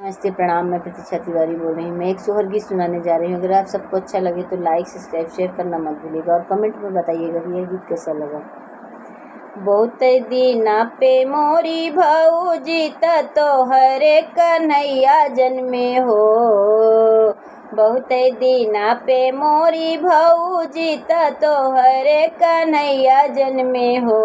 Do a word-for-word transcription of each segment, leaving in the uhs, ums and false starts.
नमस्ते, प्रणाम, मैं प्रतीक्षा तिवारी बोल रही हूँ। मैं एक सोहर गीत सुनाने जा रही हूँ। अगर आप सबको अच्छा लगे तो like, subscribe, share करना मत भूलिएगा और comment में बताइएगा कि यह गीत कैसा लगा। बहुत दिना पे मोरी भौजी त तोहरे कन्हैया जन्मे हो, बहुत दिना पे मोरी भौजी त तोहरे कन्हैया जन्मे हो।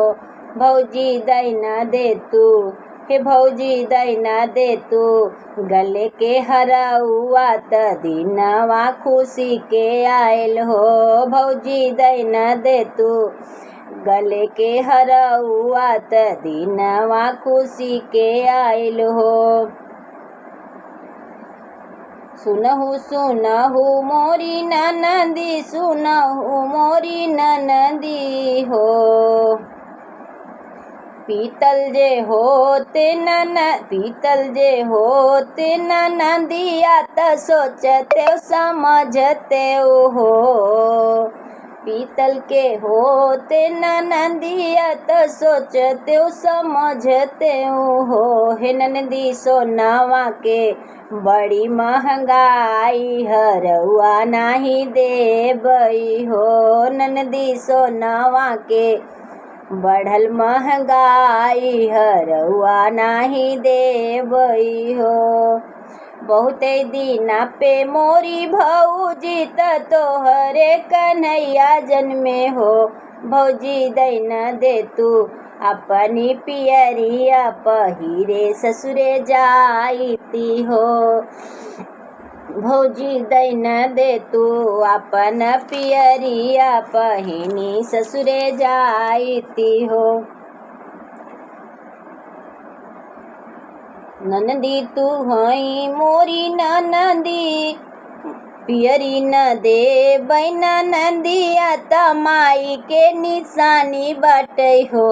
भौजी दैना दे तू, हे भौजी दैना दे तू, गले के हरौआ त दिनवा खुशी के आयल हो। भौजी दैना दे तू, गले के हरौआ त दिनवा खुशी के आयल हो। सुनहु सुनहु मोरी ननदी, सुनहु मोरी ननदी हो। पीतल जे होत नन, पीतल जे होत ननदिया त सोचते समझते हो। पीतल के होत ननदिया त सोचते समझते हो। हे ननदी सोनवा के बड़ी महंगाई, हरौआ नाही देबई हो। ननदी सोनवा के बढ़ल महंगाई, हरौआ नाही देबई हो। बहुते दिना पे मोरी भौजी त तोहरे कन्हैया जन्मे हो। भौजी दैना दे तू अपनी पियरिया पहिरे ससुरे जाइती हो। भौजी दैना दे तू अपन पियरिया पहिनी ससुरे जाइती हो। ननदी तू हई मोरी ननदी, पियरी न देबै ननदिया त माई के निशानी बाटै हो।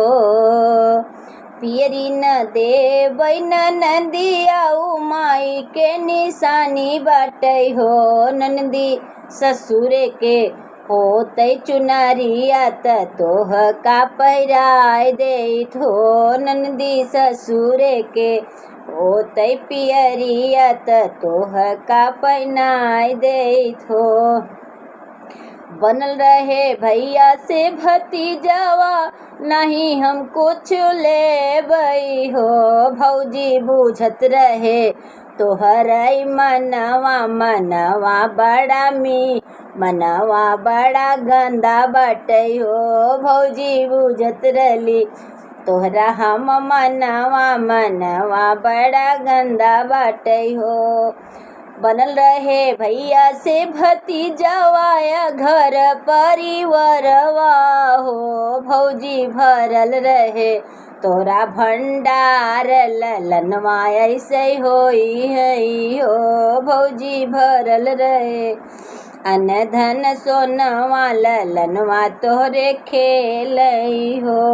पियरी न देबै ननदिया उ माई के निशानी बाटै हो। ननदी ससुरे के होतै चुनरिया त तोह का पहिराय देइत हो। ननदी ससुरे के होतै पियरिया त तोह का पहिनाय देइत हो। बनल रहे भैया से भतीजवा, नहीं हम कुछ लेबै हो। भौजी बुझत रहे तोहरै मनवा, मनवा बड़ा मी, मनवा बड़ा गंदा बाटै हो। भौजी बुझत रहली तोहरा हम मनवा, मनवा बड़ा गंदा बाटै हो। बनल रहे भैया से भतीजवा या घर परिवारवा हो। भौजी भरल रहे तोरा भंडार, ललनवा ऐसे होई है हो। भौजी भरल रहे अन धन सोनवा, ललनवा तोहरे खेलै हो।